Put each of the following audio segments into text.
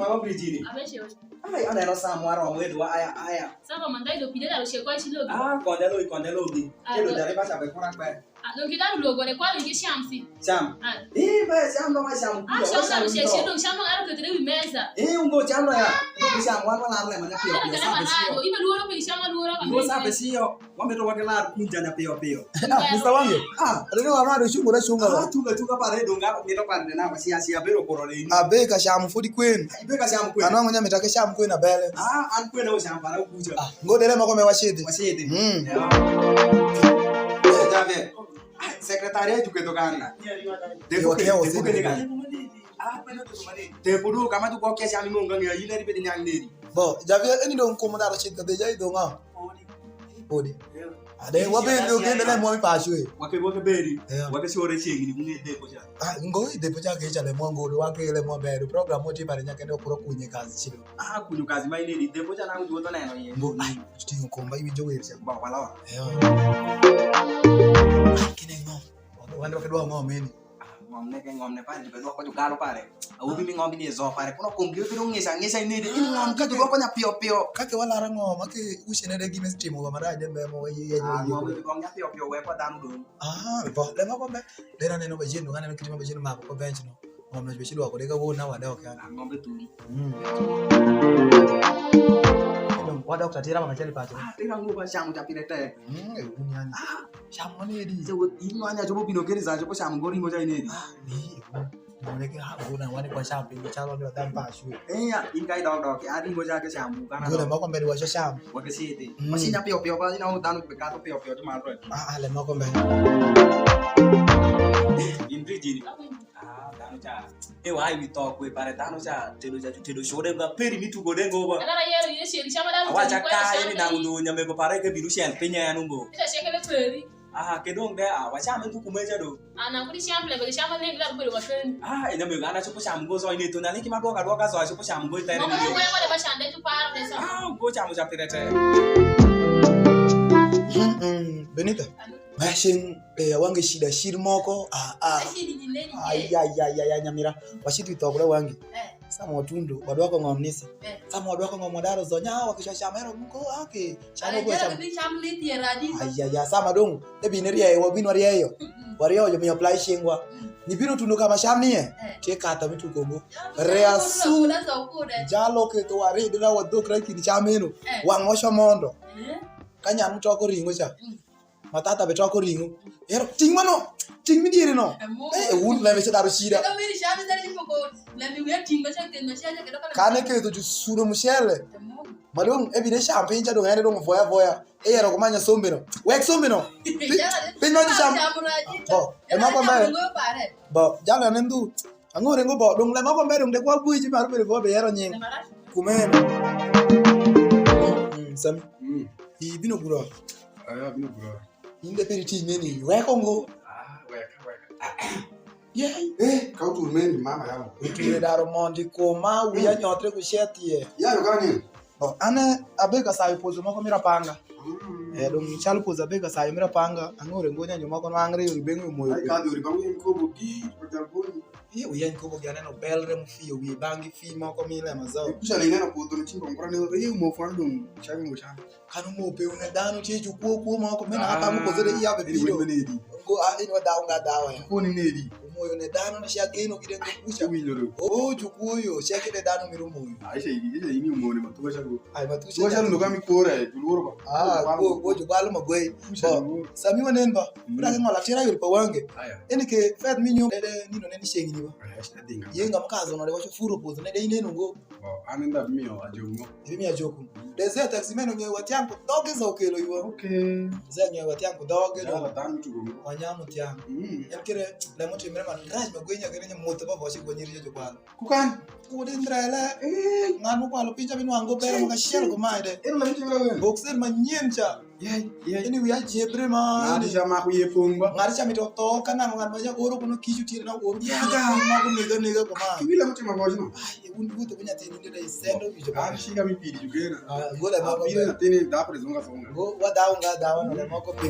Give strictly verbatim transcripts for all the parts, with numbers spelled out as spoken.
Mama Virginia. Abe ce. Ai, aneno saa moro wa mwedhi wa aya, aya. Sasa mandai do pide daro ce kwa chilo. Ah, konde lo, konde lo gi. Ah, kedo dare ba chabe kura kwe. Ah, lo gi daro lo gore kwa lo gi sham si. Sham. Ah. Eh, ba sham no ma sham. Ah, sham daro ce chilo, sham no aro ketre wi meza. Eh, ungo sham no ya. Ungo sham wa la la ma na pio. Ibe luoro pe sham luoro. Ungo sa pe sio. Wamito wagilar kunja na piyo piyo. Ah, Mister Wange. Ah, rene wa mado chungo na chunga. Ah, chunga chunga pare donga mito pare na wa sia sia bero korore ni. Abe ka sham fodi kwen. Ibe ka sham kwen. Anwango nya mita ke sham kwen abele. Ah, an kwen o sham para kuja. Ah, ngo dere moko me washidi. Washidi. Mm. Eh, jabe. Ah, secretary ajuke to ganga. Depo ke, depo ke ni ganga. Ah, kwen to mane. Depo do kama tu ko ke sham mo nganga yina ribe nyang neri. Bo, jabe eni dong komo daro chit ka de jai donga. Podi. Ade wabedi ogende le mo mi paco e. Wake wake bedi. Yeah. Wake sore cengini mung'e depo cha. Ah, ngo i depo cha ke cha le mo ngolo wake le mo bedo program mo ti pare nyaka ndo kuro kunye kazi chilo. Ah, kunyo kazi ma inedi depo cha na ujuo to neno ye. Ngo ai tingo komba iwinjo wer cha. Ba wala. Yeah. Kine ngo. Wande wake dwa ngo meni. Ah, ng'omne ke ng'omne pare, jubedwoko jugalo pare. Awobi mi ng'ombi ni e zo pare, kuno kum gi bedo ng'isa ng'isa inede, in ng'om ka judwoko nya piyo piyo. Kake walara ng'om, ake uche nede gime timo wa marach de memo wa yeye. Ah, ng'ombe judwoko nya piyo piyo, wek wa dhanu dong. Ah, bo, le moko mbe, dera neno ba jendo, ngane kiti ma ba jendo mako ko bench no. Ng'ombe jube chidwoko de ka wona wade ok ya. Ah, ng'ombe turi. Mm. Wadok tatira ma kachali pacho. Ah, tira ng'o ba chamo chapire tek. Mm, e wuni yani. Ah, Cam ma nedi? Ise wot in ma nya copo bino keni sa copo cam go ringo ca inedi? Ah, ni, mo ne ke ha go na wani kwa cam piny calo ni wadam pa shwe. Eh, ya, in ka idok dok, a ringo ca ke cam, kana. Gole moko mbele wacho cam. Wake siti. Mm. Masinya piyo piyo ba ina dano be kato piyo piyo ti mal rwe. Ah, ah, le moko mbele. In ri jini. Ah, dano ca. E wa wi to kwe pare dano ca telo ca telo shode ga peri mi tugo de ngo ba. Ana yero ye sheri chama dano. Awa ca ka ye ni nangu do nyamego pare ke binu shel piny ya numbo. Ita shekele peri. Ah, ke dong de, ah, wacame tu kumeca do. Ana kudi chample be chama ne gila kubedo makeni. Ah, ina me gana chopo cham go so ine to na leki madwoka dwoka so chopo cham go tere. Mo ko ko ko ba chande tu par de so. Ah, go cham cha pire te. Mm, mm. Benita. Mashin, eh, wange shida shir moko. Ah, ah. Shida ni nini? Ay ay ay ay nyamira. Washitu itokore wange. Eh. Sama watundo wadwako ng'om nisi. Eh. Sama wadwako ng'om wadaro zonya wakichwa chama ero muko ake. Chama ko chama. Ni cham ni tie radi. Ayaya sama dong e bine rieyo wabin warieyo. Warieyo jo mi apply chingwa. Ni bino tundo kama cham nie. Tie kata mi tuko ngo. Reasu. Jalo ke to wari dira wadok ra kini cham eno. Wang wacho mondo. Kanya mutoko ringo cha. Matata be toko ringo. Ero ting mano, ting mi diere no. Eh, un lebe se daro shida. Kane ke to ju sudo mushele. Madong e bide champagne cha dong ene dong voya voya. E ero kumanya sombe no. Wek sombe no. Piny ma ju cham. Bo, e mako mbele. Bo, jalo ne ndu. Ang'ure ngo bo, dong lema ko mbele dong de kwa buji mar bedo bo be yero nying. Kumeno. Mm, Sami. Mm. Ibino guro. Aya bino guro. Inde peri ti neni weko ngo. Ah, weka weka. Yey. Eh, ka utur meni mama yamo. Uture daro mondi koma wiya nyotre ku shetie. Yaro kani. Oh, ane abe ka sayo pozo moko mira panga. Mm. Eh, dong chal pozo abe ka sayo mira panga. Ang'ore ngo nyanyo moko nwang're yori beng'o moyo. Ai ka dori bang'o yen kobo gi ko jaboni. Ye wiya nkobo gi aneno belre mufiyo wiye bangi fi moko mile mazo. Kucha ni neno kudur chimbo ngora ni ye mo fwa dong chai mo cha. Kanu mo pe une dano che ju kuo kuo moko mena hata mo kozere iya be pido. Ngo a ino dawo nga dawo ya. Ko ni nedi? Moyo ne dano ni sha geno gide ngo kucha. Winyo do. O ju kuo yo sha gide dano miro moyo. Ai sha ini, sha ini mo ne matuwa sha go. Ai matuwa sha. Tuwa sha ndo kami kora e, ju loro ba. Ah, go go ju balo magwe. Sami wanen ba. Bra ke ngola tira yur pa wange. Ene ke fed mi nyom de nino ne ni shengi ni ba. Yenga mkazo no de wacho furo pozo ne de ineno ngo. An inda miyo ajomo. Iri mi ajoku. De ze taxi meno ngewa tiang ko doge za okelo iwa. Okay. Ze ngewa tiang ko doge do. Jala dan tu. Wanyamo tiang. Mm. En kire le mo timre man raj ma gwenya kire mo to ba bosi gwenya ri jo balo. Kukan. Kudi ndrele. Eh. Ngano kwalo picha binwango bero maka shel ko mai de. En la mitimre. Boxer manyen cha. Yey, yey. Ini wiya jebre ma. Ng'ato ca mako ye pong ba. Ng'ato ca mito tho ka nang'o ng'at ma ja oro kuno kicu tire na oro. Yaga. Ma ko nega nega ko ma. Ki wila mutimo boys no. Ai, un duto kunya tini ndede isendo yu jaba. An shiga mi pidi jugena. Ah, gola ma ko. Pidi na tini da pre zonga zonga. Go wa dawo nga dawo no mo ko pi.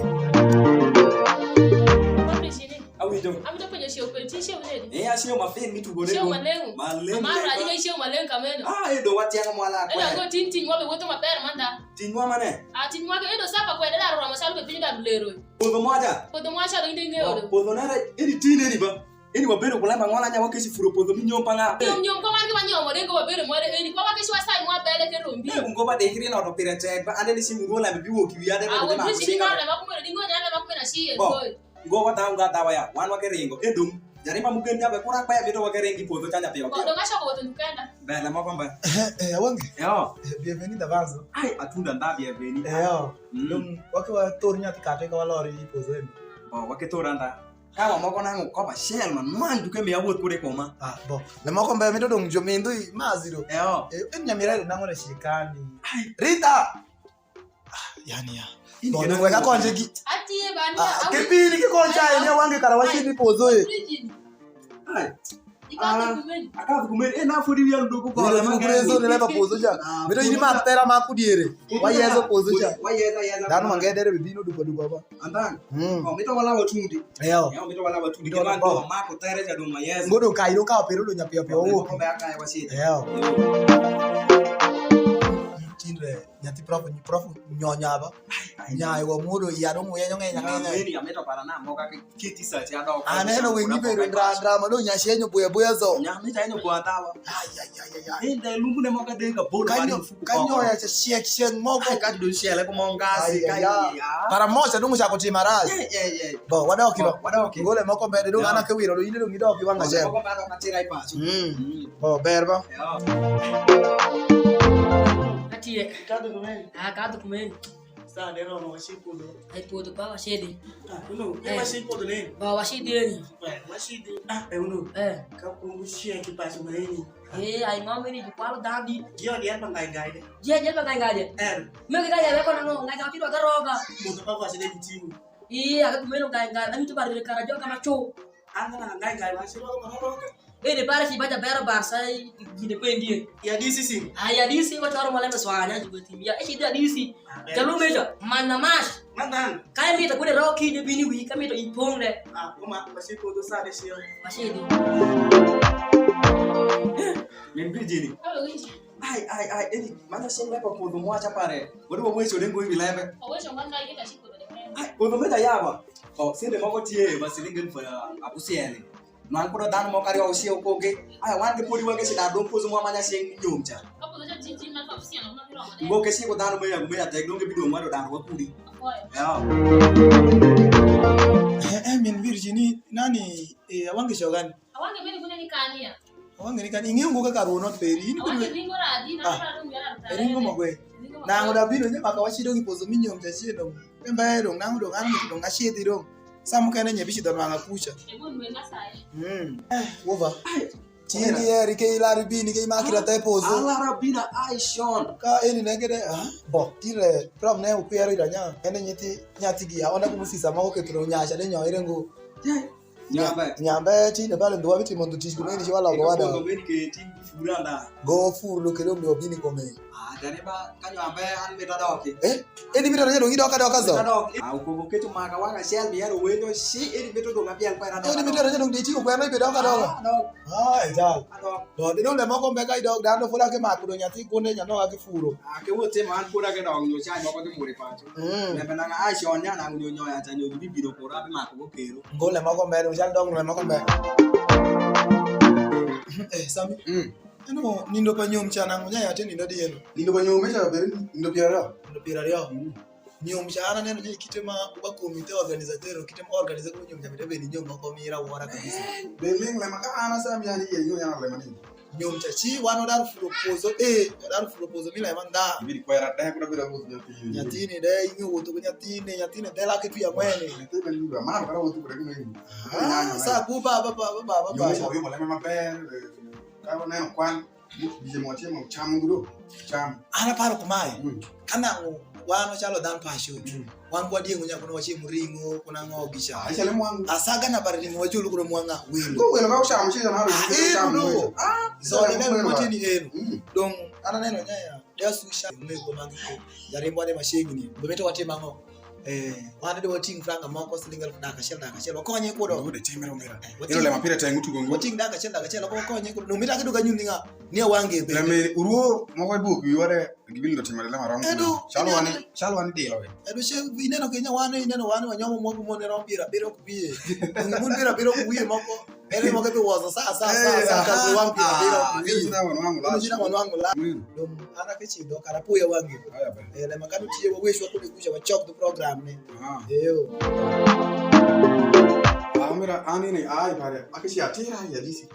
Awinjo. Amito penjo ciew penjo, tin ciew nedi? Eh, aciew ma piny mi tugo ne. Ciew maleng'. Maleng'. Amar raji ka ciew maleng' kameno. Ah, eh, do watiang' mwala. Ela go tin tin wabe wuotho maber manda. Tin wa mane? Ah, tin wa ke edo sapa kwede dar romo salu be piny dar lero. Podho moja. Podho moja do inde ng'eyo do. Podho nere, edi tin edi ba. Eni wabedo ku lembang'ola nya wakeci furo podho mi nyom pa ng'a? Nyom nyom ko wan ki wanyomo de ngo wabedo mwade eni kwa wakeci wasai mwa bele ke rombi. Eh, ngo ba dekri na to pire tek ba ande ni simu ngo lembe biwo ki wiya de. Ah, wadri si ni ng'ar lema kumeno di ngo nyar lema kumeno aci yen koi. Ngo wa dawo nga dawa ya wan wa ke ringo e dum. Jari ma mugen jabe kura kwe bito wa ke ringi podho chanya piyo. Ko do nga shoko wotu ndukenda. Bele moko mbe. Eh, wangi. Yo. Eh, bienvenida vanzo. Ai atunda nda bienvenida. Yo. Dum wa ke wa tor nyathi kate ka wa lori podho eni. Oh, wa ke tor anda. Ka wamoko nang'o kop acel ma nwang' duke mi awoth kud i kuma. Ah, bo. Lemoko mbe mito dong' jumindu i mazi do. Eo. Eh, en nyamirari nang'o na shikani. Rita. Ah, yani ya. Bo dong' weka konje gi. Atiye bani. Ah, ke bini ki konja ene wange kara washini pozo e. Ai. Akath kumeni. Akath kumeni. Eh, na fodi wiya ludo ko. Wala ma kurezo ne leba pozo cha. Mito yini ma tera ma kudiere. Wayezo pozo cha. Wayeza yeza. Dano mang'e dere bibino dupa dupa ba. Andan. Mm. Oh, mito wala watundi. Eyo. Eyo, mito wala watundi. Mito wala. Kendo ando mako tere cha dong mayeza. Ngodo ka iro ka pero do nya pio pio wo. Ko ba ka ya wasi. Eyo. Tindre nyathi prof prof nyonya ba. Nya wa mudo ya dong yenyo ng'enya ng'enya. Meni amito para na mo ka kiti sa cha dong. Aneno wengi bedo ndra ndra ma do nya shenyo buya buya zo. Nya mi cha nyo kwa tawa. Ai ai ai ai. Inde lumbu ne mo ka denga bolo. Kanyo ya cha shek shek mo. Ai ka do shele ko mo ngasi ka ya. Para moja dong cha kutima raz. Eh eh eh. Bo wadok kilo. Wadok kilo. Gole moko mbele dong ana ke wiro do inde dong idok iwanga jel. Ko ba do ka tira ipacho. Mm. Bo ber ba. Atiye. Kadu kumeni. Ah, kadu kumeni. Sa de romo wa shi pudo. Ai pudo pa wa shedi. Ah, uno, eh, wa shi pudo ne. Ba wa shedi eni. Eh, wa shedi. Ah, eh, uno. Eh. Ka kungu shi ki pacho ma eni. Eh, ai mama ni kwalo dadi. Yo dia pa ngai ngai de. Je je pa ngai ngai de. Eh. Me ngai ngai ko na no, ngai ngai ki do garoga. Mo pa wa shedi timu. Iya, ka kumeno ngai ngai, ami to bar kara jo kama cho. An ka ngai ngai wa shi ro ma ro. Ede pare ci baca bero bar sai gine kwe ndie. Ya D C C. Ah, ya D C ko choro mole me swanya ji betim. Ya e ci da D C. Jalu meja man na mash. Man dan. Kai mita kune ro ki de bini wi ka mita i pong de. Ah, kuma basi ko do sa de sio. Basi do. Min bijini. Ai ai ai edi mana sing lepa podho mwacha pare. Wadu wa mwecho dengo ibi lebe. Owecho man ngai kita shi podho de. Ai podho meta yaba. Oh, sende moko tie ma siling elfu abusiel. Nwang' kudo dhanu moko aryo auchiel kugi. Aya wan gipodi wagi ci dar dong pozo mwa ma nyaceng mi nyom ca. Ngo ke ciko dhanu me yagu me yatek dong gibidong' wado dar wakudi. Ya. Eh, eh, min Virginie, nani, eh, awange show gani? Awange mimi kuna ni kania. Awange ni kani ing'eyo ngo kaka ruono peri. Awange ringo radi na radi. Ringo magwe. Nango da bino nye maka wachido gi pozo mi nyom ca chiedo. Pembe dong nango dong an dong achiethi dong. Sa mukene nye bicidho nwang'a kucha. Mm. Eh, wova. Tini eri ke ilari bini ke imakira te pozo. Alara bina ai shon. Ka eni ne gede, ha? Bo, tire prom ne ukwero ira nya. Ene nyithi nyathi gi aonda kumu sisa ma oketro nyacha de nyoire ngo. Nyambe. Nyambe tinde pale ndo wabitimo ndo tich kumeni ci waloko wada. Go fur lo kelo mi wabini kome. Ah, dani ba kanyo ambe an mita doki. Eh? Eni mita ranyado ngi doka doka zo. Ah, ukogo keto maka wanga shel mi yaro wendo shi eni mita donga biel kwa rado. Eni mita ranyado ngi tiko kwa rado doka doka. Ah, ejal. Bo de dole moko mbe ka idok dano fula ke mako do nyathi gunde nyano ga ki furo. Ah, ke wote man kura ke dong nyo chai moko ke muri pacho. Mm. Lembe nanga ai shon nya nang nyo nyoya cha nyo bibiro kura bi mako go kero. Ngole moko mbe, dong chal dong le moko mbe. Eh, Sami. Mm. Eno nindo pa nyom cha nango nya yate nindo dieno. Nindo pa nyom cha ber nindo piero. Nindo piero. Mm. Nyom cha ana neno ni kite ma ba komite organizateur kite ma organize ko nyom cha bede beni nyom moko mira wora kabisa. Beling le maka ana Sami yani ye yo yana le mani. Nyom cha ci wan wadar furo pozo, eh, wadar furo pozo mi lema nda. Ibidi kwera de kuna bira wuotho nyathini. Nyathini de ingi wuotho ku nyathini, nyathini de lake pi ang'wen. Nyathini ni ba mama kana wuotho kure kumeni. Ah, sa ku ba ba ba ba ba ba. Yo mo yo mo lema maber. Ka waneno kwan bije mo timo cham gudo. Cham. Ana paro kumae. Mm. Kana wan wachalo dhan pacho. Mm. Wan kwa dieng' nya kuna wachiem ring'o kuna ng'o gi cha. Ah, ichale mwangu. Asaga na bar ring'o wachul kuna mwanga welo. Ko welo ka uchamo chizo na ring'o. Ah, eh, chamo no. Ah, so ni neno motini eno. Mm. Dong ana neno nyaya. Dia susha me ko mangi ko. Jarimbo ade mashegini. Bebeto watema ng'o. Eh, wan de wating' franga moko siling' elfu dak achiel, dak achiel, wakonye kudo. Ndugu de timre umira. Eh, wating', ilo lema pire teng' utugo ngo. Wating' dak achiel, dak achiel, wakonye kudo. Numita kidu ka nyuthi nga, ni awange be. Leme uruo moko ibuok wiwa de, gibin do timre lema rom. Edo, chalo wan, chalo wan dilo we. Edo che, ineno kenya wan, ineno wan, wanyomo moko mon rom pira, pira ok wiye. Mon pira, pira ok wiye moko. Ere mo ke biwozo sa, sa, sa, eh, sa, ka aha, wang' pi abiro, ah, pi. Ino jina wan wang' la. Ino jina wan wang' la. Mm. Dong' an ake cidho, kara apoya wang'i. Aya be. Eh, lema kanu tiye wawecwa kude kuca wacok dhu program ni. Aha. Eyo. Ah, mira, an ini, ai, pare, ake ci atira ya D C.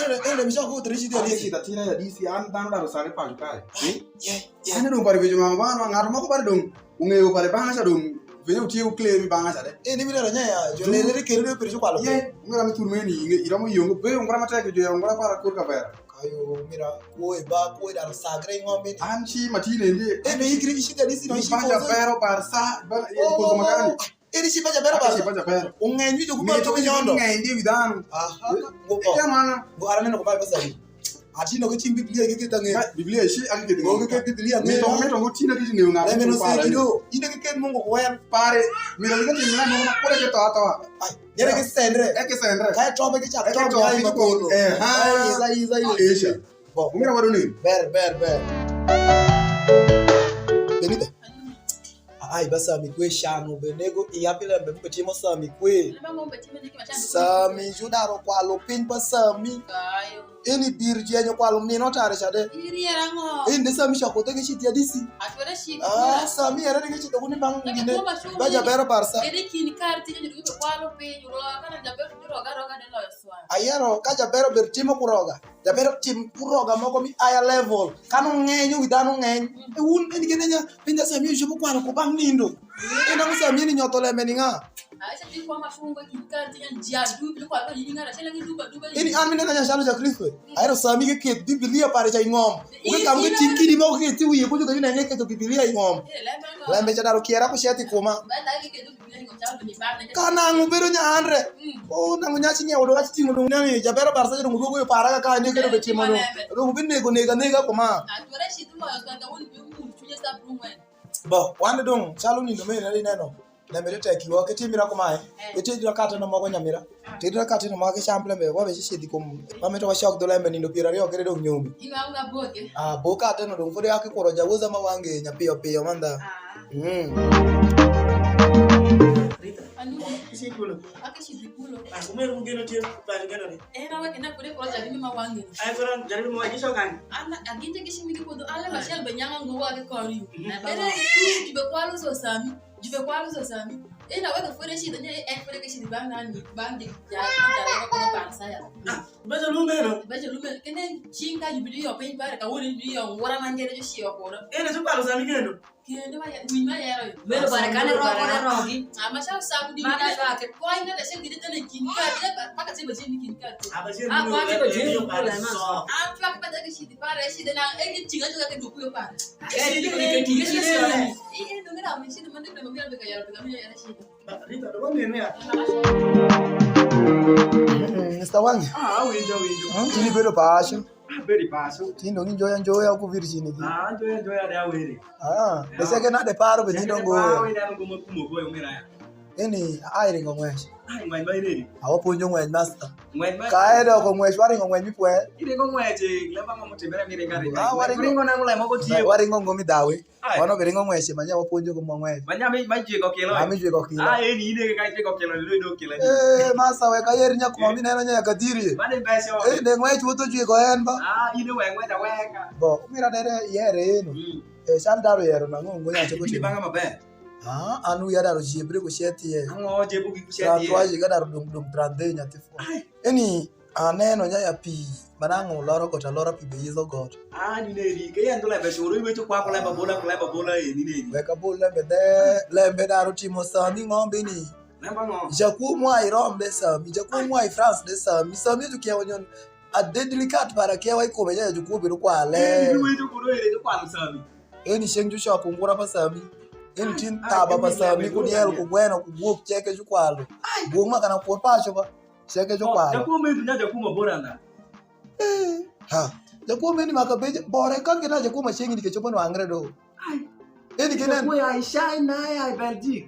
Ere, ere, mi chako kutre ci D C. Ake ci atira ya D C, an dhano daro sare paco kae. Ai, ye, ye. An dong' pare bejo mama bana, ng'ato moko pare dong'. Ung'eyo pale bang'a ca dong', venye wutye wuklemi bang'a ca de. Eh, ni mi lero nya ya, jo lele ri kero ri piri cukwalo. Ye, ung'era mi thur meni, ing'e, iromo yongo, be ung'era matek jo ya ung'era para kur ka bera. Ayo, mira, kuwe ba, kuwe daro sagre ng'ombe ni. An ci ma tine ndi. Eh, no, ikiri ishi gadi si, no, ishi banja bero bar sa, ba, eh, oh, kozo magani. Eh, ni shi banja bero bar sa. Shi banja bero. Ung'eny wi jo kuba to nyondo. Ng'eny ndi widhanu. Aha. Go ko. Iya mana. Go arane no kuba basa. Atino ke cing Biblia ke ketha ng'e. Biblia ci ake ketha ng'e. Onge ke Biblia ng'e. Mito, mito ngo tina ke ng'e ng'ato. Leme no se kido. Ine ke ket Mungu ku wer. Pare, mito ke tim ng'ato ma kore ke to to. Ai, yere ke sendre. E ke sendre. Kae to be ke chak to be ai ma kono. Eh, ha. Ai, iza, iza, iza. Aisha. Bo. Ungira wadu ni? Ber, ber, ber. Benita. Ai, ba Sami kwe cano be nego iya pi lembe m'ubetimo Sami kwe. Sami judaro kwalo piny pa Sami. Ini bir jenyo kwalo mino tare ca de. Ini de Sami ca kothe ke ci dia disi. Ah, Sami ere de ke ci dogo ni bang gine. Ba jabero barsa. Ayero ka jabero ber timo kuroga. Jabero tim kuroga moko mi higher level. Kan ung'eny, wi dhanu ng'eny. E wun, en gene nya, piny Nyasaye miyo copo kwano ku bang' nindo. En ang' Sami ni nyotho lembe ni ng'a? Ini an mineno nya calo ja Kristo. Ahero Sami ke keth Biblia pare ca i ng'om. Uke kam ke ting' kidi moko ke ti wiye kujo ke yune ketho Biblia i ng'om. Lembe ca daro kiera ku ceth i kuma. Ka nang' wubedo nya andre, mm, o nang' nyaci nyewo dong' aci ting'o dong' neni jabero barsa dong' duogo yo para ka ka ni kendo betimo dong'. Dong' binego nega nega kuma. Bo, wan dong' calo nindo me neno. Lembe de tek iwa ke timira kumae. Eh. Itedra kate no mogo nyamira. Tedra kate no mogo ke chample me wa be ci di kum. Wa meto wa shok do lembe nindo piero ariyo kere dong' nyumi. Ah, bo kate no dong' fodi ake kuro jawuza ma wange nya piyo piyo manda. Ah. Mm. Rita. Anu. Isi kulo. Ake si di kulo. Ah, kumero mugeno tie pari geno ni. Eh, na wake na kude kuro jadi ma wange. Ai kuro jadi ma wange so kan. Ana aginte kisi mi kudo ala mashel be nyanga ngo wa ke kori. Ere tu ti be kwalo so Sami. Ju be kwalo so Sami. Ina wake fore shi danya e fore ke shi bang nani bang di ja ja ko bang saya. Ah, bejo lumeno. Bejo lumeno. Kene chinga ju bi yo pe bare ka wori bi yo wora mangere ju shi okora. Ene ju kwalo Sami kendo. Kendo ma ya, wi ma yero yo. Meno bare kane ro kone rogi. Ama sha sa ku di. Mana sa ke. Ko ai na da shen gidi tane kin ka, ya ba, ba ka se ba jin kin ka. Ah, ba jin. Ah, ko ai ba jin ko la ma. Ah, chwa ka da ke shi di pare, shi de na, e ki tinga juga ke du ku yo pare. Ke shi di ke tinga shi. E, e, no mira me shi de mande me mira be ka yaro be ka mira yara shi. Rita, do mane ya. Mm, mister Wangi. Ah, winjo, winjo. Hmm? Ini bedo pacho. Ah, very pacho. Tindo ngi njoya njoya ku virginity. Ah, njoya njoya de awere. Ah, yeah. Ese ke nade paro be nindo ngo. Paro ina ngo mo kumo boyo mera ya. Eni ai ringo ng'wech. Ai ng'wech ba ireri. Awa puonjo ng'wech master. Ng'wech master. Kae doko ng'wech waringo ng'wech mi pwe. Iringo ng'wech, eh, lema mo mutimere mi ringa ringa. Ah, waringo. Ringo na ng'ula moko tie. Waringo ngo mi dawe. Ai. Wano biringo ng'wech ma nya wapuonjo go mo ng'wech. Ma nya mi, ma jwe ko kelo. Ma mi jwe ko kelo. Ah, eni ine ka jwe ko kelo, lo do kelo. Eh, master we ka yer nya kuma mi neno nya ka diri. Mane beso. Eh, ne ng'wech wuto jwe ko en ba. Ah, ine we ng'wech aweka. Bo, mira dere yere eno. Mm. Eh, chal daro yero na ng'o ng'o nyathi ko. Ni banga maber. Ah, anu ya daro jiebre ko shetie. Ang'o jebu gi shetie? Tratwa ji ga daro dum dum trande nyathi fo. Ai. Eni aneno nya ya pi manang' loro got alora pi be yidho got. Ah, ni neri ke yan dola be choro iwe to kwa kola ba bola kola ba bola e ni neri. Weka bol lembe de lembe daro timo Sami ng'ombe ni. Namba ng'o? Jakuo mwa i Rome de Sami, jakuo mwa i France de Sami. Sami to kiewo nyon. A deadly cat para kiewa i kome nya jukuo bedo kwale. Eh, ni wejo kuno ere to kwalo Sami. Eni ceng jucoko ngura pa Sami. Eni tin taba pa Sami ku diel ku gweno ku gwok ceke jukwalo. Gwok ma kana kwor paco ba ceke jukwalo. Jakuo me dunya jakuo ma bora na. Eh, ha. Jakuo me ni maka beje bore kan kena jakuo ma ceng ni ke chopo nwangre do. Ai. Eni kenen. Jakuo ya i shine na ya i Belgique.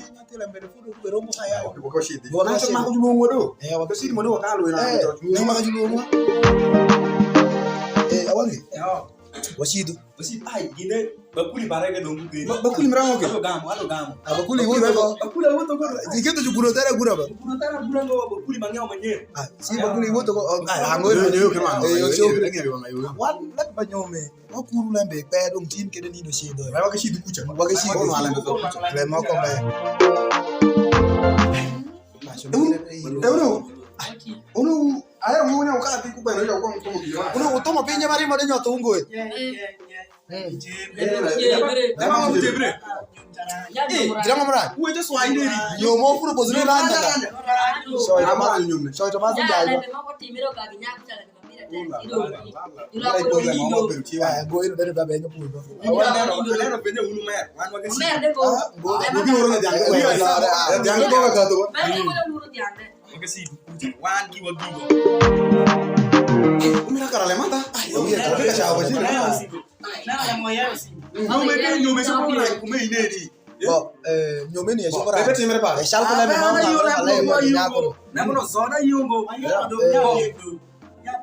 nyathi lembe de fodo kube rombo ka yayo. Wakacidhi. Wakacidhi. Mako julwong'wa do. Eh, wakacidhi. Wakacidhi mondo wakalo ina. Eh, nang' mako julwong'wa. Eh, awangi. Eh, oh. Wacidhi. Wacidhi. Ai, gine bakuli barege dong' gine. Ba-, bakuli mirango ke? Alo gamo, alo gamo. Ah, bakuli wuto ko. Bakuli wuto ko. Iketo jukuro tara gura ba. Jukuro tara gura ngo bakuli mang'ewa manyien. Ah, si bakuli wuto ko. Oh, ah, ango yo yo ke mango. Eh, yo yo. Wan lak banyome. Wakuru lembe pe dong' tin kede nindo cidho. Wakacidhi kucha. Wakacidhi. Kono alembe kucha. Lemo kombe. Euro. Euro. Ayo mo nya ka ti ku beno ya ko mo. Uno utomo pinje mari mo de nyoto ungo. Jira mo mra. Uwe je swa inde ri. Yo mo furo bozre randa. Shoy to mas nyom. Shoy to mas nyom. Go in bedo da benyo puodho. Aneno, aneno penyo unu mer. Wan wake si. Mer de go. Ah, go. Go bi oro na jango. Go ya sara. Jango go ka to. Mer de go uru jande. Wake si. Wan ki wa gigo. Umira kara le mata. Ai, yo ya ka ka cha wa si. Na ya mo ya si. Nyome ke nyome so ko na kume ineri. Bo, eh, nyome ni ya so ko. Bebe timere pa. E shal ko na mi mama. Ala e ma nyako. Na mo no so na yongo. Ayo do ya.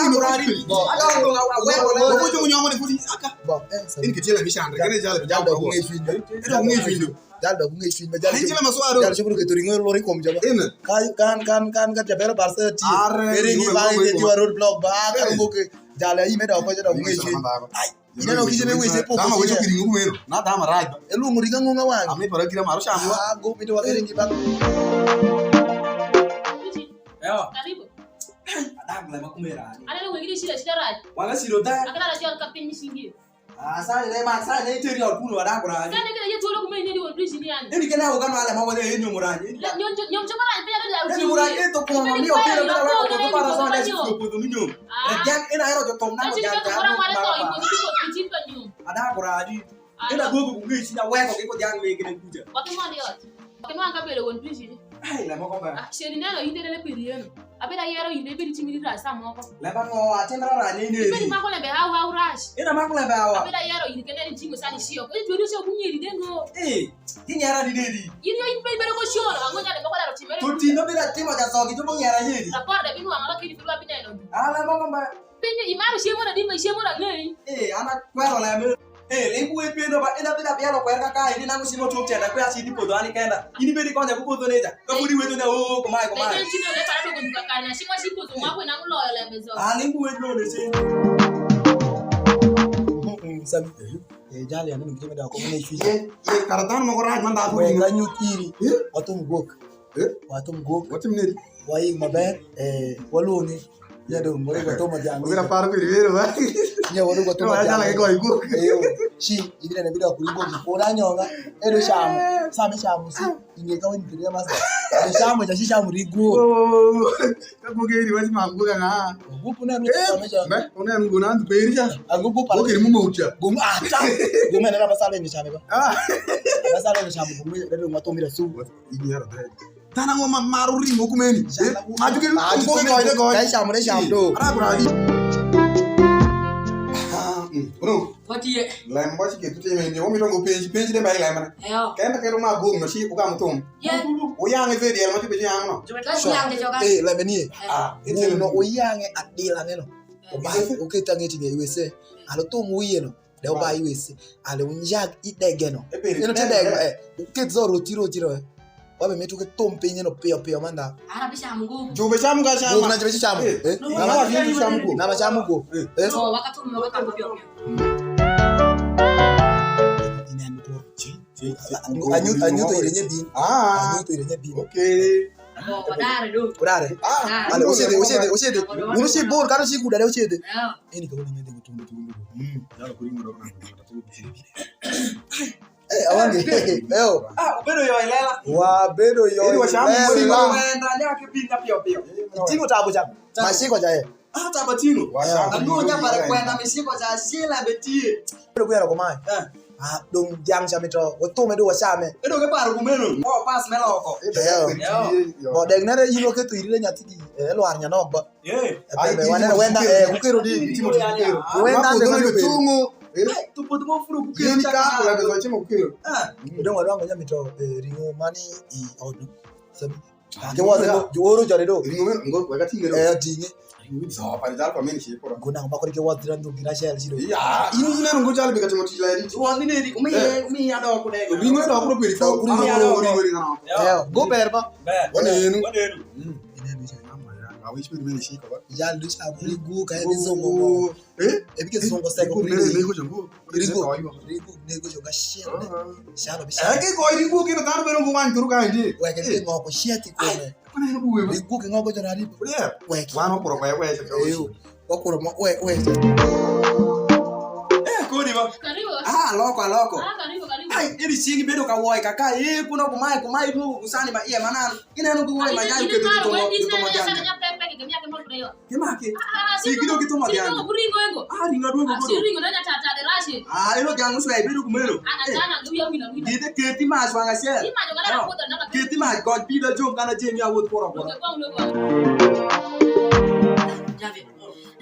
Adongo, adongo, adongo, adongo. Bo, eh, sa- In kitiela mi chandre, kene jalo, jalo dok ng'e cwiny. Edo ng'e cwiny. Jalo dok ng'e cwiny, jalo. Ai, jalo maswaro. Jalo cuburu ketho ring'o loro i kom jama. Ina. Kan, kan, kan, kan, kan jabero bar sa ti. Are, ere ni ba ring'o ide tiwa road block, ba, ka ringo ke. Jalo, ai, medo ko, jalo dok ng'e cwiny. Ai, ineno kije me weche po. Kama weche kiringo wero. Na dama raj. Elungu ringa ngunga wangi. Ami para gira maro chamo. Ah, go mi to wa kere ngi ba. Ewa. Karibu. Adak lema kumera. Aneno wegi ni shida, shida raj. Wala shida ta. Akala raj yon kapin ni shingi. Ah, sani ne mak, sani ne iteri ot kuno wadak raj. Sani kila ye tolo kuma ini di won bridge ni yani. Ini kena oga no ale ma wale inyo murani. Nyom nyom chama raj pe ya. Inyo murani to kuma mi okira na wa ko para so na shi ko ko mi nyom. Ah. Rejang ina ero jo tom na mo ja ja. Ada ko radi. Ina gogo ku ngi shi na weko ke ko jang me gene kuja. Wakimwandi ot. Wakimwanga ka belo won bridge ni. Ai, la moko ba. Ah, sheri neno inde nene piri yeno. Abeda yero inde bedi chimi ra sa moko. La ba ngo atin ra ra ni ni. Bedi mako lembe hau hau rash. Ina mako lembe hawa. Abeda yero inde kende ni chimi sani shio. Ko jodi shio kunyeri dengo. Eh, kinyera ni dedi. Yin yo yin bedi bedo ko shio. Ango nyade moko daro timere. To ti no beda timo ja sogi to mo nyera ni. Rapor de binu angalo kidi filu abineno. Ah, la moko ba. Penyo imaro chiemo na di ma chiemo na ng'ei. Eh, an akwero lembe. Eh, ling ku wependo ba, en abila bielo kwer ka kae, ni nango cimo tuk tenda, kwe acidi podho ani kenda. In ibedi konya ku podho neja. Ka pudi weto nya, oh, kumae, kumae. Ebe chino le para dogo duka kare na chiemo si podho mwa kwe nango loyo lembe zo. Ah, ling ku wependo ne se. Mm, mm, Sami. Eh, jali aneno gitime da ko ne chwiji. Ye, ye, kara dhano moko rac man dhako. Wek anyut iri. Eh? Watum gwok. Eh? Watum gwok. Watim nini? Waik maber, eh, walwongi. Nyado, moro kwa tomo jang. Obira paro pili biro ba. Nya wadu kwa tomo jang. Wala jala ke goi gwok. Eh, yo, chi, ibira na bida kuri gwok. Kona nyonga, edo chamo. Sami chamo si. Inge ka wani pili masa. Edo chamo, cha chi chamo ri gwok. Oh, ka gwok eri wasi ma gwok nga. Gwok una ru chamo cha. Una ru gona ndu peri cha. Angu gwok pala. Gwok eri mumo cha. Gwok ata. Gwok mena na basale ni chame ba. Ah. Basale ni chamo gwok mena ru matomira su. Ini yara dai. Dhano ang'o ma maru ring'o kumeni? Eh? Ajuke ajuke goide goide. Kai chamo ne chamo do. Ara kura adi. Ah, mm. Bro. Kotie. Lem wachi ke tute me ndi. Omi tongo penji penji de bai lem na. Eyo. Kenda kero ma gum no shi ku gam tum. Ye. Uyange zedi el ma tipe yango no. Kasi yange joka. Eh, lem ni. Ah, no uyange adila neno. Obai uketa ngeti ne wese. Alo tum uye no. De oba i wesi, ale unjag i degeno. Eno te degeno, eh. Ket zo roti roti ro, eh. Wabe metu ke thum piny eno piyo piyo manda. Ara bicham go. Ju be cham ga cham. Go na je cham. Eh. Na ma cham go. Eh. No, wakatum, wakatum piyo piyo. Anyuto ire nye bin. Ah. Anyuto ire nye bin. Okay. Odare do. Odare. Ah, ale usiedhe, usiedhe, usiedhe. Uno si bor, kata si kudade usiedhe. Eni ka wona mende gutundu tundu. Mm. Dala kuri ngoro na. Eh, awange. Eo. Ah, ubedo yo ilela. Wa bedo yo. Eni wa shamu mori ma. Wenda nya ke pinga pio pio. Itingo tabu jabu. Mashiko jaye. Ah, tabatino. Anu nya pare kwenda mishiko ja shila betie. Bedo kuyaro kumae. Eh. Ah, dong' dhiang' cha mito, wathume dong' wachame. Edo ke paro kumeno. Mo pas me loko. Bo dek nere in waketho iri le nyathi di, eh, lwar nyanok ba. Eh. Ai, wan wenda, eh, kukero di. Timo timo kero. Wenda de mani kero. Ai, tu pod mo furu kukero. Yeni ka ko la de so timo kero. Ah. Dong' wadongo nya mito, eh, ring'o mani i odno. Sabi. Ke wath no, juoro jare do. Ringo men ngo wega tinge do. Eh, tinge. Ringo so pa dal pa men shi pora. Guna ma kore ke wath ran do gira shel shiro. Ya, ini ina ngo jale be katimo tila ri. Wath ni ri umi umi ya do ko de. Ringo do ko peri ko. Umi ya do ko ringo ringo. Eh, go ber ba. Ber. Wane yenu. Wane yenu. Mm. Ina ni shi na ma ya. Awinj pi rimene ciko ba. Jal du cha gu gu ka en zongo mo. Eh? E bike zongo seko. Gu mere ne ko jongo. Rigo. Rigo ne ko jonga shit. Shano bi. Eh, ke ko rigo ke no dano bero ngwan turu ka ndi. Weke ke ngoko shit ko ne. Kuna eno buwe ba. Rigo ke ngoko jona rigo. Weke. Wano kuro kwa kwa. Eyo. Wakuro mo we we. Eh, kodi ba. Karibu. Ah, loko, loko. Ah, karibu, karibu. Ai, eri chingi bedo ka woi kaka, eh, kuna kumai, kumai du kusani ma iye manan. Ineno ku woi ma nyayo keto kitomo, kitomo janja. Kimaki. Si kido kitomo janja. Ah, ringa duogo. Ah, eno jang uswa ibedo kumeno. Gide keti mas wang achiel. Keti mas, god pida jong kana jemi awuoth kuro kuro.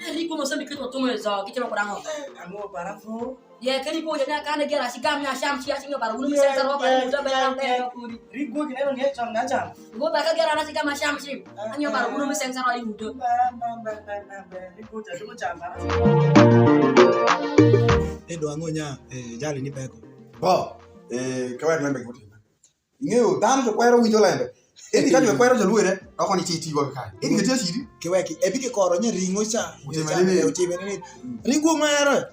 Eri kuno sembe kito tumo e zo, gitimo kuda ang'o? Ang'o para fo? Ye keni po janya kane gera si gam nya sham shi asinyo bara wulu mi sensa ro bara wulu be lam be. Rigo gineno ni chon na chon. Go ba ka gera na si gam sham shi. Anyo bara wulu mi sensa ro yudo. Ba ba ba ba ba. Rigo ja tumo chamba. E do ang'o nya, eh, jali ni peko. Bo, eh, kawek lembe guti. Ing'eyo dhanu jukwero winjo lembe. Eni ka jukwero jolwere, doko ni ci tiwa kaka. Eni ka tiyo sidi. Kiweki, ebi kikoro nye ringo cha. Utime nini? Utime nini? Ringo ng'ere.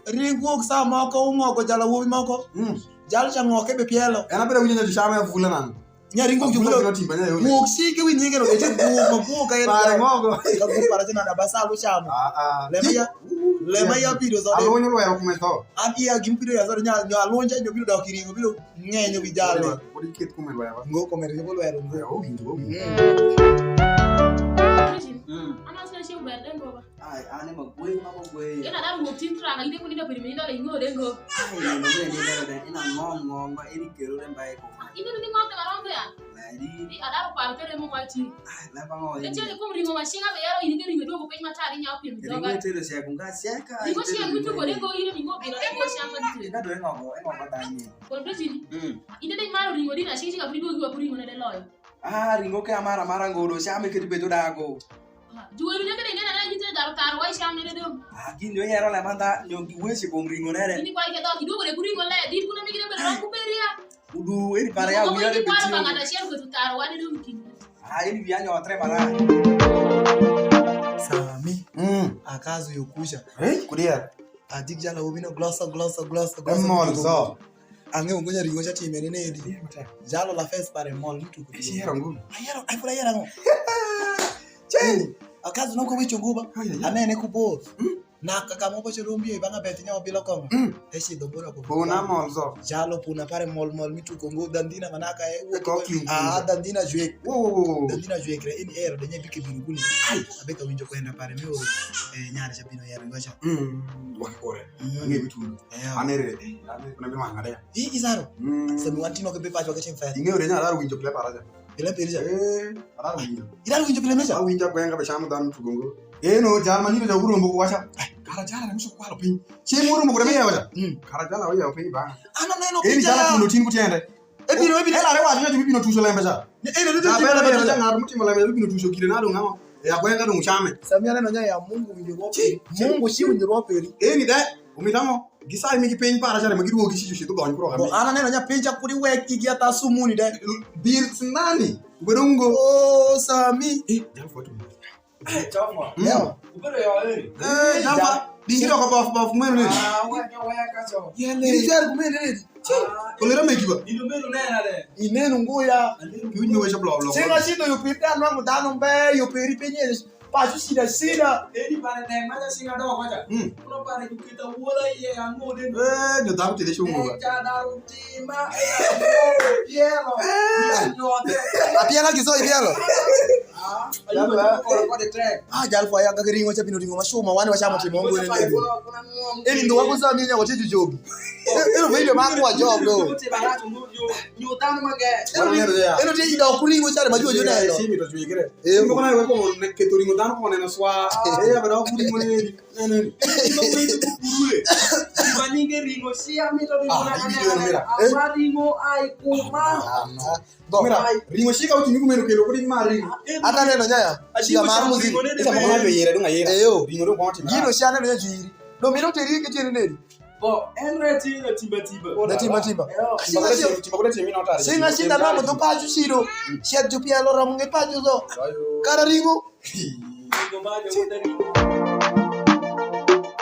Ringo sa moko ung'ogo jala wobi moko. Mm. Jal cha ng'oke be pielo. En abiro winjo nyo juchame avula nang. Nya ringo ju wulo. Timba nya yole. Wuok si ke wi nyinge no, eche wuok ma wuok ka en. Pare ng'ogo. Ka wuok para chena na basa lu chamo. Ah, ah. Lema ya, lema ya biro zo. Alonyo lwero kume tho. An iya gim biro ya zo nya, nyo alonja nyo biro dok i ringo biro. Ng'enyo wi jalo. Pod iket kume lwero. Ngo kume ribo lwero ngo. Eh, owinjo, owinjo. Mm. Virgin, mm. An asuna chieng' ber den baba. Ai, an e magweng' ma magweng'. Ena daro wuok tin tranga, ide kun ide piri mi ide le ingo den go. Ai, ina mo ni ide le ina ngong ngong ma eni kero den bai ko. Ah, ide ni ngong ka rom ya. Lari. Di adaro paro kere mo ma ti. Ai, la ba ngong. Ecel kum ringo ma shinga be yaro ide ringo dogo piny ma tari nya opim doga. Ringo tero se kunga se ka. Ringo shinga kutu ko den go ide ni mo bi den go shinga. Ina do ngong ngong ma dani. Kod Virgin, mm. Inde de maro ringo dina, cing cing abri duogi wa ku ringo ne de loyo. Ah, ringo ke amara mara ngodo, chame keti bedo dago. Ah, juweru ne kede ngena na nyite daro karo wa cham ne de dong. Ah, gin yo yero le manda, nyo gi weche kuom ringo ne de. Ini kwa ike dok, iduogo de ku ringo le, dit kuna migi de bedo ran ku beria. Udu, eri para ya wiya de betio. Bangata chiel kwetu karo wa de dong kini. Ah, eri wiya nyo tre para. Sami. Mm. Akazu yokusha. Hey, kudia. Adik jala wobino gloso, gloso, gloso, gloso. Emol zo. Ang'eyo ngo nyaringo cha time ne nedi. Jalo la fes pare mol ni tuko. Esi hera ngo. Ayero, ay pula yera ngo. Cheni. Akazu noko wicho nguba. Anene ku bor. Hmm? Na kaka mo ko chero mbi banga beti nyawo bilo kongo. Hmm. Esi do bora ko. Bona mol zo. Jalo puna pare mol mol mi tuko ngo dandina manaka e. Ah, dandina jwek. Wo, wo, wo, wo. Dandina jwek re in ero de nyabi ke bino guli. Ai, abeka winjo kwenda pare mi oro. Eh, nyare cha bino yero ngocha. Mm, wakore. Mm. Ang'e bitu. Eh. Anere, eh, anere kuna bino ang'ade. I, izaro. Mm. Sami wan tino ke be pacho ke chim fadi. Ing'e ore nya arar winjo pile para cha. Pile pile cha. Eh, arar winjo. Irar winjo pile mecha. Awinja gwenga be chamo dhano tugongo. Eh, no, jal manino ja urombo wacha. Ai, kara jala na muso kwalo piny. Che moro mo gure me yawa cha. Mm. Kara jala wa yawa piny ba. Ano neno. Eh, ni jala kuno tin kutende. Ebino, ebino. Ela re wacho ni bibino tuco lembe cha. Ni eno ni. Jabele bele cha ng'ato mutimo lembe bibino tuco kire nado ng'ama. E agwenga dong chame. Samia neno nya ya Mungu winjo rwo. Chi, chi. Mungu chi winjo rwo peri. Eh, ni de. Umitamo. Gisai mi gipiny para cha ma giduogi chi chi gony kuro kami. Ana neno nya piny cha kudi wek igi ata sumuni de. Bil sinani. Ubedo ngo. Oh, Sami. Eh, jalo foto. Eh, Jaffa. Mm. Yawa. Ubedo yawa eri. Eh, Jaffa. Dingi doko bof bof mwene nini? Ah, weka, weka, cho. Yele. Ini jar kumene nini? Chi. Ah. Olera meki ba? Ino meno nena de. Ineno ngo ya. Aneno. Kiwinjo weche blo blo. Sina sino yo pita no mudano mbe yo peri penye. Pasu sida sida. Eni pare ne ma ja singa doko cha. Mm. Kuno pare jukita wola ye ang'o de. Eh, nyo dhako tede chungo ba. Eh, ja daru tima. Piero. Eh. Nyote. Apiela kiso ipielo. Ah, jal fwa ya kaka ringo cha bino ringo mashuma, wane wachamo timo ngwene ndedu. Eni ndo wako sa minya wote jujogi. Eno video mako wa jogo. Eno te ido kuringo cha ma jojo neno. Simi to jwigre. Eh. Simi kona weko ne keto ringo dano kone na swa. Eh, abada kuringo ne. Nene. Ringo kuringo kurule. Iba ninge ringo sia mito ringo na nene. Aba ringo ai kuma. Mira, ringo shika uti miku meno kelo kudi ma ringo. Ata neno nyaya. Shika maru muziki. Isa mwana yo yere dunga yere. Eyo. Ringo do kwa tima. Gino shana neno jiri. No mino teri ke tiene neri. Bo, en re ti na timba timba. Na timba timba. Yo. Singa shi-, singa shinda romo dho paco ciro. Ciet jupielo romo nge paco dho. Kara ringo. Ringo ba jo wuta ringo.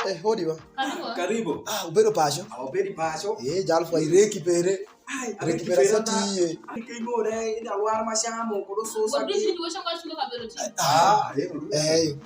Eh, hodi wa. Karibu. Karibu. Ah, ubedo paco. Ah, ubedo paco. Eh, jal fwa ireki pere. Ai, reki pera sa tiye. Ke ng'ore, ida lwar ma chamo, kodo sosa. Wabri ki- sini tuwe shamba shule kabelo ti. Ah, eh, eh,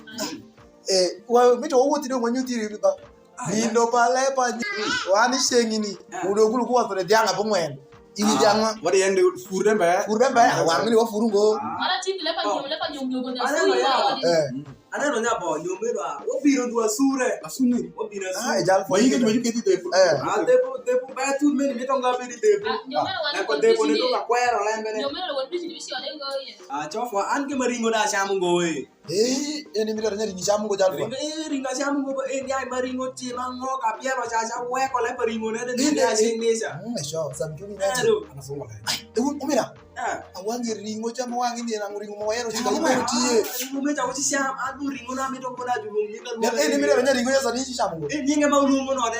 eh, wa mito wawuothi dong' wanyuthi ri ba. Ah, nindo pale pa nyi-, wan i ceng'ni, ah, udo gulu kuwa thore dhiang' abung'wen. Iwi dhiang' wa. Wadi yende furre mbe. Furre mbe, ah, wang' ni wafuru ngo. Ah. Mara ti lepa nyom, lepa nyom, nyom, nyom. Aneno ya. Eh. Aneno nya bo, yo meno a, wabino dwa sure. Asuni. Wabino asure. Ah, e jal fo. Mayingi, mayingi keti dhepu. Eh. Ah, dhepu, dhepu, ba tu meni mito nga bedi dhepu. Ah, yo meno wan. Eko dhepu ne duka kwero lembe ne. Yo meno wan bisi bisi ode ngo ye. Ah, chofo, an ke maringo da chamo ngo e. Eh, eni mira nyari ni chamo ngo jal fo. Ringo, eh, ringo chamo ngo, eh, nyai maringo ti ma ngo ka piero cha cha weko le maringo ne de ni ya singisa. Mm, sure, some two minutes. Ado. Anafunga le. Ai, e un umira. Ah. Awangi ringo cha ma wangi ni nango ringo ma wayero chika ibedo tiye. Ringo me cha uchi cham, adu ringo na mito kona julung nyinga. Ya, eh, ni mire nya ringo ya sani ichi chamo. Eh, nyinga ma ulungo no de.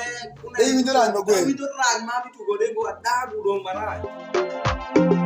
Eh, winjo rany ma gwe. Winjo rany ma bitu go de go adagu dong marach.